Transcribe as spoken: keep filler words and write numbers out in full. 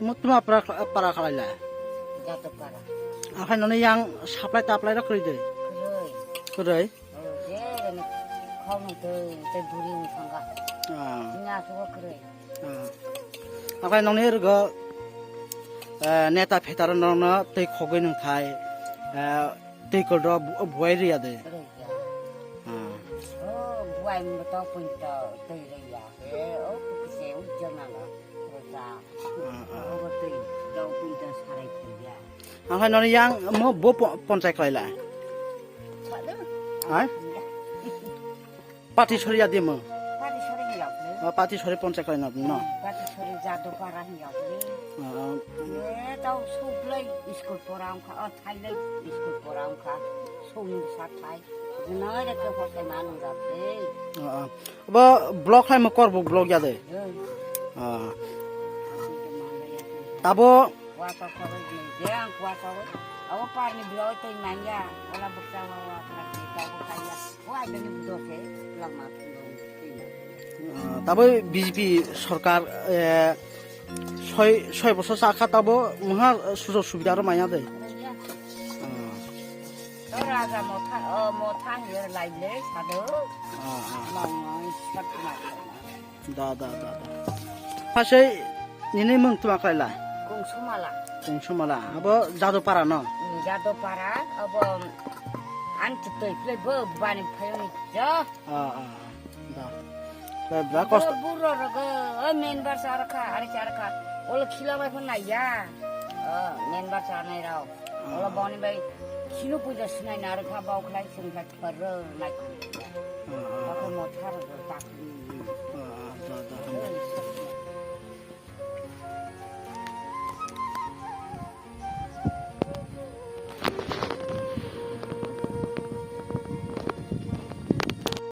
Mo tuma para, para khalai la. Jato para. Akhai noni yang supply taplai rok kwrwi de. Kwrwi. Kwrwi. Oh, je, khong twi, tei buri wng thangkha. Ah. Nya sugo kwrwi. Ah. Akhai noni rwgo, eh, neta phetaro nokno tei khogwi nwng thai, eh, tei koldo bu-, buai rwya de. Rwya. Ah. Oh, buai mo to pun to tei rwya. Eh, oh, kise ujjang nang. Rwya. Ah, ah. Oh, tei dau pun to sarai pun ya. Ang hai noni yang mo bo po-, ponchai khlai la. Hai? Pati sori ya de mo. Pati sori ya. Oh, pati sori ponchai khlai na no. Pati sori jadu para ya. Ah, ah. Ye tau sublai school pora ang kha, oh, thailai school pora ang kha. Sung sa thai. Nai re ke hotai manung ra de. Ah, ah. Bo block hai mo kor bo block ya de. Hmm. Ah. Tabo Kuasa sawi ni, jeng kuasa sawi. Awo parni biyo tei manya, ola bukta wa wa kra kita ko kaya. Wa teni budo ke, lama. Ah, tabo B J P sorkar, eh, soi, soi bosor sakha tabo mungha sujog subida ro manya de. Ya. Ah. To raja motha, oh, motha hir lai le sado. Ah, ah. Mong, mong, sat ma. Da, da, da, da. Phasai nini mung tuma khlai la? Kungsumala. Kungsumala. Abo Jadopara no? Hmm, Jadopara, abo an chitoi khlai bo bani phayoni jo. Ah, ah, ah. Da. Da, da, kosto. Buro rogo, o member sarkha, ari sarkha. Olo khila bai phone naiya. O member sanai rao. Olo boni bai khinu puja sunai narkha bau khlai sungkha thar nai. Ah, ah.